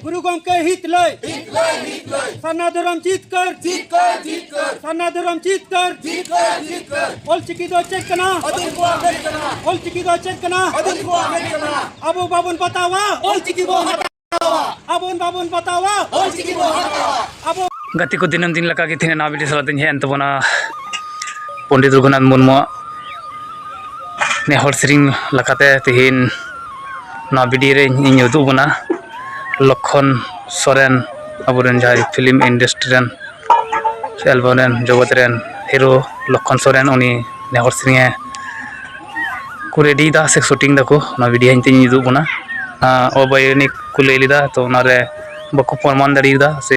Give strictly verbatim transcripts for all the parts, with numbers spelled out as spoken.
ᱜᱩᱨᱩ ᱜᱚᱢᱠᱮ ᱦᱤᱛ ᱞᱟᱹᱭ᱾ ᱥᱟᱨᱱᱟ ᱫᱷᱚᱨᱚᱢ ᱡᱤᱛᱠᱟᱹᱨ᱾ ᱥᱟᱨᱱᱟ ᱫᱷᱚᱨᱚᱢ ᱡᱤᱛᱠᱟᱹᱨ᱾ ᱚᱞᱪᱤᱠᱤ ᱫᱚ ᱪᱮᱫ ᱠᱟᱱᱟ? ᱚᱞᱪᱤᱠᱤ ᱫᱚ ᱪᱮᱫ ᱠᱟᱱᱟ? ᱟᱵᱚ ᱵᱟᱵᱚᱱ ᱵᱟᱛᱟᱣᱟ᱾ ᱚᱞᱪᱤᱠᱤ ᱵᱚ ᱦᱟᱛᱟᱣᱟ᱾ ᱟᱵᱚ ᱵᱟᱵᱚᱱ ᱵᱟᱛᱟᱣᱟ᱾ ᱚᱞᱪᱤᱠᱤ ᱵᱚ ᱦᱟᱛᱟᱣᱟ᱾ ᱟᱵᱚ ᱜᱟᱛᱮ ᱠᱚ, ᱫᱤᱱᱟᱹᱢ ᱫᱤᱱ ᱞᱮᱠᱟ ᱜᱮ ᱛᱮᱦᱮᱧ ᱱᱟᱣᱟ ᱵᱷᱤᱰᱤᱭᱳ ᱥᱟᱞᱟᱜ ᱤᱧ ᱦᱮᱡ ᱮᱱ ᱛᱟᱵᱚᱱᱟ᱾ ᱯᱚᱱᱰᱤᱛ ᱨᱚᱜᱷᱩᱱᱟᱛᱷ ᱢᱩᱨᱢᱩᱣᱟᱜ ᱱᱮᱦᱚᱨ ᱥᱮᱨᱮᱧ ᱞᱮᱠᱟᱛᱮ ᱛᱮᱦᱮᱧ ᱱᱚᱣᱟ ᱵᱷᱤᱰᱤᱭᱳ ᱨᱮ ᱤᱧ ᱩᱫᱩᱜ ᱵᱚᱱᱟ ᱞᱚᱠᱠᱷᱚᱱ ᱥᱚᱨᱮᱱ, ᱟᱵᱚᱨᱮᱱ ᱡᱟᱦᱟᱸᱭ ᱯᱷᱤᱞᱢ ᱤᱱᱰᱟᱥᱴᱨᱤ ᱨᱮᱱ ᱥᱮ ᱮᱞᱵᱟᱢ ᱨᱮᱱ ᱡᱚᱜᱚᱛ ᱨᱮᱱ ᱦᱤᱨᱳ ᱞᱚᱠᱠᱷᱚᱱ ᱥᱚᱨᱮᱱ, ᱩᱱᱤ ᱱᱮᱦᱚᱨ ᱥᱮᱨᱮᱧᱮ ᱠᱚ ᱨᱮᱰᱤᱭᱮᱫᱟ ᱥᱮ ᱥᱩᱴᱤᱝ ᱫᱟᱠᱚ, ᱚᱱᱟ ᱵᱷᱤᱰᱤᱭᱳ ᱤᱧ ᱛᱮᱧ ᱩᱫᱩᱜ ᱵᱚᱱᱟ᱾ ᱟᱸ, ᱚᱵᱟᱭᱚᱱᱤᱠ ᱠᱚ ᱞᱟᱹᱭ ᱞᱮᱫᱟ, ᱛᱚ ᱚᱱᱟᱨᱮ ᱵᱟᱠᱚ ᱯᱨᱚᱢᱟᱱ ᱫᱟᱲᱮᱭᱟᱫᱟ ᱥᱮ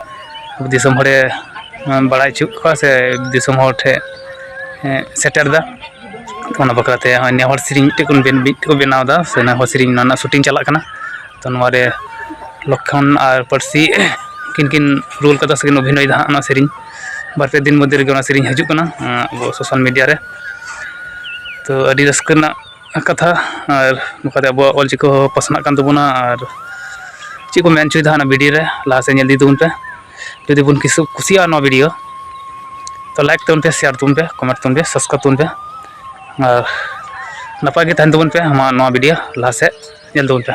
ᱫᱤᱥᱚᱢ ᱦᱚᱲᱮ, ᱟᱸ, ᱵᱟᱲᱟᱭ ᱦᱚᱪᱚᱭᱮᱫ ᱠᱚᱣᱟ ᱥᱮ ᱫᱤᱥᱚᱢ ᱦᱚᱲ ᱴᱷᱮᱱ, ᱮᱸ, ᱥᱮᱴᱮᱨ ᱮᱫᱟ᱾ ᱛᱚ ᱚᱱᱟ ᱵᱟᱠᱷᱨᱟᱛᱮ ᱱᱚᱜᱼᱚᱭ ᱱᱮᱦᱚᱨ ᱥᱮᱨᱮᱧ ᱢᱤᱫᱴᱮᱡ ᱠᱚ ᱵᱮᱱ-, ᱢᱤᱫᱴᱮᱡ ᱠᱚ ᱵᱮᱱᱟᱣ ᱮᱫᱟ ᱥᱮ ᱱᱮᱦᱚᱨ ᱥᱮᱨᱮᱧ ᱚᱱᱟ ᱨᱮᱱᱟᱜ ᱥᱩᱴᱤᱝ ᱪᱟᱞᱟᱜ ᱠᱟᱱᱟ᱾ ᱛᱚ ᱱᱚᱣᱟᱨᱮ ᱞᱚᱠᱠᱷᱚᱱ ᱟᱨ ᱯᱟᱹᱨᱥᱤ ᱩᱱᱠᱤᱱ ᱠᱤᱱ ᱨᱳᱞ ᱠᱟᱫᱟ ᱥᱮ ᱠᱤᱱ ᱚᱵᱷᱤᱱᱚᱭ ᱫᱟ ᱦᱟᱸᱜ ᱚᱱᱟ ᱥᱮᱨᱮᱧ᱾ ᱵᱟᱨ ᱯᱮ ᱫᱤᱱ ᱢᱚᱫᱽᱫᱷᱮ ᱨᱮᱜᱮ ᱚᱱᱟ ᱥᱮᱨᱮᱧ ᱦᱤᱡᱩᱜ ᱠᱟᱱᱟ, ᱟᱸ, ᱟᱵᱚ ᱥᱳᱥᱟᱞ ᱢᱤᱰᱤᱭᱟ ᱨᱮ᱾ ᱛᱚ ᱟᱹᱰᱤ ᱨᱟᱹᱥᱠᱟᱹ ᱨᱮᱱᱟᱜ ᱠᱟᱛᱷᱟ, ᱟᱨ ᱱᱚᱝᱠᱟᱛᱮ ᱟᱵᱚᱣᱟᱜ ᱚᱞᱪᱤᱠᱤ ᱦᱚᱸ ᱯᱟᱥᱱᱟᱜ ᱠᱟᱱ ᱛᱟᱵᱚᱱᱟ᱾ ᱟᱨ ᱪᱮᱫ ᱠᱚ ᱢᱮᱱ ᱦᱚᱪᱚᱭᱮᱫᱟ ᱦᱟᱸᱜ ᱚᱱᱟ ᱵᱷᱤᱰᱤᱭᱳ ᱨᱮ, ᱞᱟᱦᱟ ᱥᱮᱫ ᱧᱮᱞ ᱤᱫᱤ ᱛᱟᱵᱚᱱ ᱯᱮ᱾ ᱡᱩᱫᱤ ᱵᱚᱱ ᱠᱤᱥᱩ-, ᱠᱩᱥᱤᱭᱟᱜᱼᱟ ᱱᱚᱣᱟ ᱵᱷᱤᱰᱤᱭᱳ, ᱛᱚ ᱞᱟᱭᱤᱠ ᱛᱟᱵᱚᱱ ᱯᱮ, ᱥᱮᱭᱟᱨ ᱛᱟᱵᱚᱱ ᱯᱮ, ᱠᱚᱢᱮᱱᱴ ᱛᱟᱵᱚᱱ ᱯᱮ, ᱥᱟᱵᱥᱠᱨᱟᱭᱤᱵ ᱛᱟᱵᱚᱱ ᱯᱮ᱾ ᱟᱨ ᱱᱟᱯᱟᱭ ᱜᱮ ᱛᱟᱦᱮᱱ ᱛᱟᱵᱚᱱ ᱯᱮ᱾ ᱟᱢᱟᱜ ᱱᱚᱣᱟ ᱵᱷᱤᱰᱤᱭᱳ ᱞᱟᱦᱟ ᱥᱮᱫ ᱧᱮᱞ ᱛᱟᱵᱚᱱ ᱯᱮ᱾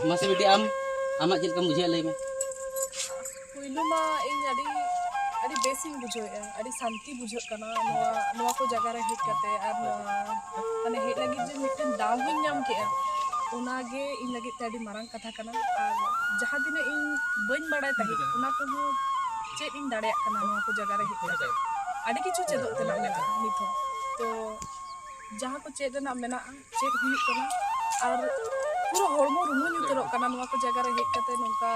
ᱢᱟᱥᱮ ᱵᱤᱴᱤ, ᱟᱢ, ᱟᱢᱟᱜ ᱪᱮᱫ ᱞᱮᱠᱟᱢ ᱵᱩᱡᱷᱟᱹᱣᱮᱫᱼᱟ, ᱞᱟᱹᱭ ᱢᱮ᱾ ᱯᱩᱭᱞᱩ ᱢᱟ ᱤᱧ ᱟᱹᱰᱤ, ᱟᱹᱰᱤ ᱵᱮᱥᱤᱧ ᱵᱩᱡᱷᱟᱹᱣᱮᱫᱼᱟ, ᱟᱹᱰᱤ ᱥᱟᱱᱛᱤ ᱵᱩᱡᱷᱟᱹᱜ ᱠᱟᱱᱟ ᱱᱚᱣᱟ, ᱱᱚᱣᱟ ᱠᱚ ᱡᱟᱭᱜᱟ ᱨᱮ ᱦᱮᱡ ᱠᱟᱛᱮ᱾ ᱟᱨ ᱱᱚᱣᱟ, ᱢᱟᱱᱮ, ᱦᱮᱡ ᱞᱟᱹᱜᱤᱫ ᱡᱮ ᱢᱤᱫᱴᱮᱱ ᱫᱟᱣ ᱦᱚᱸᱧ ᱧᱟᱢ ᱠᱮᱫᱼᱟ, ᱚᱱᱟᱜᱮ ᱤᱧ ᱞᱟᱹᱜᱤᱫ ᱛᱮ ᱟᱹᱰᱤ ᱢᱟᱨᱟᱝ ᱠᱟᱛᱷᱟ ᱠᱟᱱᱟ᱾ ᱟᱨ ᱡᱟᱦᱟᱸ ᱛᱤᱱᱟᱹᱜ ᱤᱧ ᱵᱟᱹᱧ ᱵᱟᱲᱟᱭ ᱛᱟᱦᱮᱸᱫ, ᱚᱱᱟ ᱠᱚᱦᱚᱸ ᱪᱮᱫ ᱤᱧ ᱫᱟᱲᱮᱭᱟᱜ ᱠᱟᱱᱟ ᱱᱚᱣᱟ ᱠᱚ ᱡᱟᱭᱜᱟ ᱨᱮ ᱦᱮᱡ ᱠᱟᱛᱮ᱾ ᱟᱹᱰᱤ ᱠᱤᱪᱷᱩ ᱪᱮᱫᱚᱜ ᱛᱮᱱᱟᱜ ᱢᱮᱱᱟᱜᱼᱟ ᱱᱤᱛ ᱦᱚᱸ᱾ ᱛᱚ ᱡᱟᱦᱟᱸ ᱠᱚ ᱪᱮᱫ ᱨᱮᱱᱟᱜ ᱢᱮᱱᱟᱜᱼᱟ, ᱪᱮᱫ ᱦᱩᱭᱩᱜ ᱠᱟᱱᱟ, ᱟᱨ ᱯᱩᱨᱟᱹ ᱦᱚᱲᱢᱚ ᱨᱩᱢᱩᱧ ᱩᱛᱟᱹᱨᱚᱜ ᱠᱟᱱᱟ ᱱᱚᱣᱟ ᱠᱚ ᱡᱟᱭᱜᱟ ᱨᱮ ᱦᱮᱡ ᱠᱟᱛᱮ᱾ ᱱᱚᱝᱠᱟ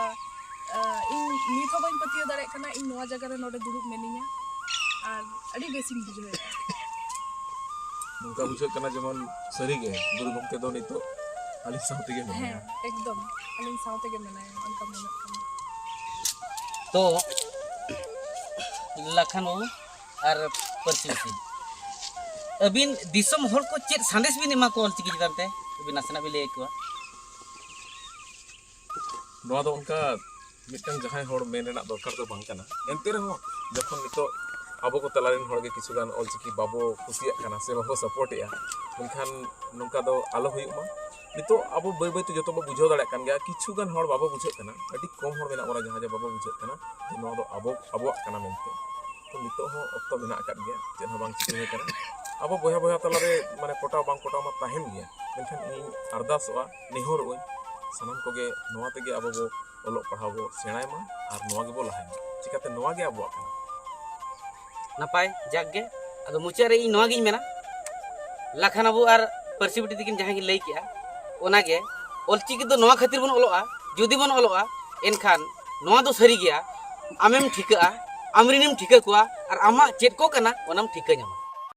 ᱟᱸ, ᱤᱧ ᱱᱤᱛ ᱦᱚᱸ ᱵᱟᱹᱧ ᱯᱟᱹᱛᱭᱟᱹᱣ ᱫᱟᱲᱮᱭᱟᱜ ᱠᱟᱱᱟ ᱤᱧ ᱱᱚᱣᱟ ᱡᱟᱭᱜᱟ ᱨᱮ ᱱᱚᱰᱮ ᱫᱩᱲᱩᱵ ᱢᱤᱱᱟᱹᱧᱟ, ᱟᱨ ᱟᱹᱰᱤ ᱵᱮᱥᱤᱧ ᱵᱩᱡᱷᱟᱹᱣᱮᱫᱼᱟ᱾ ᱱᱚᱝᱠᱟ ᱵᱩᱡᱷᱟᱹᱜ ᱠᱟᱱᱟ ᱡᱮᱢᱚᱱ ᱥᱟᱹᱨᱤᱜᱮ ᱜᱩᱨᱩ ᱜᱚᱢᱠᱮ ᱫᱚ ᱱᱤᱛᱚᱜ ᱟᱹᱞᱤᱧ ᱥᱟᱶ ᱛᱮᱜᱮ ᱦᱮᱸ, ᱢᱮᱱᱟᱭᱟ᱾ ᱮᱠᱫᱚᱢ ᱟᱹᱞᱤᱧ ᱥᱟᱶ ᱛᱮᱜᱮ ᱢᱮᱱᱟᱭᱟ, ᱚᱱᱠᱟ ᱢᱚᱱᱮᱜ ᱠᱟᱱᱟ᱾ ᱛᱚ ᱞᱟᱠᱷᱟᱱ ᱵᱟᱹᱵᱩ ᱟᱨ ᱯᱟᱹᱨᱥᱤ ᱵᱤᱥᱤ, ᱟᱹᱵᱤᱱ ᱫᱤᱥᱚᱢ ᱦᱚᱲ ᱠᱚ ᱪᱮᱫ ᱥᱟᱸᱫᱮᱥ ᱵᱤᱱ ᱮᱢᱟ ᱠᱚᱣᱟ ᱚᱞᱪᱤᱠᱤ ᱪᱮᱛᱟᱱ ᱛᱮ? ᱟᱹᱵᱤᱱ ᱱᱟᱥᱮᱱᱟᱜ ᱵᱤᱱ ᱞᱟᱹᱭ ᱟᱠᱚᱣᱟ᱾ ᱱᱚᱣᱟ ᱫᱚ ᱚᱱᱠᱟ ᱢᱤᱫᱴᱟᱝ ᱡᱟᱦᱟᱸᱭ ᱦᱚᱲ ᱢᱮᱱ ᱨᱮᱱᱟᱜ ᱫᱚᱨᱠᱟᱨ ᱫᱚ ᱵᱟᱝ ᱠᱟᱱᱟ, ᱮᱱᱛᱮ ᱨᱮᱦᱚᱸ ᱡᱚᱠᱷᱚᱱ ᱱᱤᱛᱚᱜ ᱟᱵᱚ ᱠᱚ ᱛᱟᱞᱟ ᱨᱮᱱ ᱦᱚᱲ ᱜᱮ ᱠᱤᱪᱷᱩ ᱜᱟᱱ ᱚᱞᱪᱤᱠᱤ ᱵᱟᱵᱚ ᱠᱩᱥᱤᱭᱟᱜ ᱠᱟᱱᱟ ᱥᱮ ᱵᱟᱵᱚ ᱥᱟᱯᱳᱨᱴ ᱮᱜᱼᱟ, ᱢᱮᱱᱠᱷᱟᱱ ᱱᱚᱝᱠᱟ ᱫᱚ ᱟᱞᱚ ᱦᱩᱭᱩᱜ ᱢᱟ᱾ ᱱᱤᱛᱚᱜ ᱟᱵᱚ ᱵᱟᱹᱭ ᱵᱟᱹᱭᱛᱮ ᱡᱚᱛᱚ ᱵᱚ ᱵᱩᱡᱷᱟᱹᱣ ᱫᱟᱲᱮᱭᱟᱜ ᱠᱟᱱ ᱜᱮᱭᱟ, ᱠᱤᱪᱷᱩ ᱜᱟᱱ ᱦᱚᱲ ᱵᱟᱵᱚ ᱵᱩᱡᱷᱟᱹᱜ ᱠᱟᱱᱟ, ᱟᱹᱰᱤ ᱠᱚᱢ ᱦᱚᱲ ᱢᱮᱱᱟᱜ ᱵᱚᱱᱟ ᱡᱟᱦᱟᱸ ᱡᱮ ᱵᱟᱵᱚ ᱵᱩᱡᱷᱟᱹᱜ ᱠᱟᱱᱟ ᱡᱮ ᱱᱚᱣᱟ ᱫᱚ ᱟᱵᱚ ᱟᱵᱚᱣᱟᱜ ᱠᱟᱱᱟ ᱢᱮᱱᱛᱮ᱾ ᱛᱚ ᱱᱤᱛᱚᱜ ᱦᱚᱸ ᱚᱠᱛᱚ ᱢᱮᱱᱟᱜ ᱟᱠᱟᱫ ᱜᱮᱭᱟ, ᱪᱮᱫ ᱦᱚᱸ ᱵᱟᱝ ᱪᱤᱠᱟᱹ ᱟᱠᱟᱱᱟ᱾ ᱟᱵᱚ ᱵᱚᱭᱦᱟ ᱵᱚᱭᱦᱟ ᱛᱟᱞᱟᱨᱮ ᱢᱟᱱᱮ ᱯᱚᱴᱟᱣ ᱵᱟᱝ ᱯᱚᱴᱟᱣ ᱢᱟ ᱛᱟᱦᱮᱱ ᱜᱮᱭᱟ, ᱢᱮᱱᱠᱷᱟᱱ ᱤᱧ ᱟᱨᱫᱟᱥᱚᱜᱼᱟ, ᱱᱮᱦᱚᱨᱚᱜ ᱟᱹᱧ ᱥᱟᱱᱟᱢ ᱠᱚᱜᱮ ᱱᱚᱣᱟ ᱛᱮᱜᱮ ᱟᱵᱚ ᱵᱚ ᱚᱞᱚᱜ ᱯᱟᱲᱦᱟᱣ ᱵᱚ ᱥᱮᱬᱟᱭ ᱢᱟ ᱟᱨ ᱱᱚᱣᱟ ᱜᱮᱵᱚ ᱞᱟᱦᱟᱭ ᱢᱟ, ᱪᱤᱠᱟᱹᱛᱮ ᱱᱚᱣᱟ ᱜᱮ ᱟᱵᱚᱣᱟᱜ ᱠᱟᱱᱟ᱾ ᱱᱟᱯᱟᱭ, ᱡᱟᱠ ᱜᱮ᱾ ᱟᱫᱚ ᱢᱩᱪᱟᱹᱫ ᱨᱮ ᱤᱧ ᱱᱚᱣᱟ ᱜᱤᱧ ᱢᱮᱱᱟ, ᱞᱟᱠᱷᱟᱱ ᱵᱟᱹᱵᱩ ᱟᱨ ᱯᱟᱹᱨᱥᱤ ᱵᱤᱴᱤ ᱛᱟᱹᱠᱤᱱ ᱡᱟᱦᱟᱸ ᱠᱤᱱ ᱞᱟᱹᱭ ᱠᱮᱜᱼᱟ, ᱚᱱᱟᱜᱮ ᱚᱞᱪᱤᱠᱤ ᱫᱚ ᱱᱚᱣᱟ ᱠᱷᱟᱹᱛᱤᱨ ᱵᱚᱱ ᱚᱞᱚᱜᱼᱟ, ᱡᱩᱫᱤ ᱵᱚᱱ ᱚᱞᱚᱜᱼᱟ ᱮᱱᱠᱷᱟᱱ ᱱᱚᱣᱟ ᱫᱚ ᱥᱟᱹᱨᱤ ᱜᱮᱭᱟ, ᱟᱢᱮᱢ ᱴᱷᱤᱠᱟᱹᱜᱼᱟ, ᱟᱢᱨᱮᱱᱮᱢ ᱴᱷᱤᱠᱟᱹ ᱠᱚᱣᱟ, ᱟᱨ ᱟᱢᱟᱜ ᱪᱮᱫ ᱠᱚ ᱠᱟᱱᱟ ᱚᱱᱟᱢ ᱴᱷᱤᱠᱟᱹ ᱧᱟᱢᱟ᱾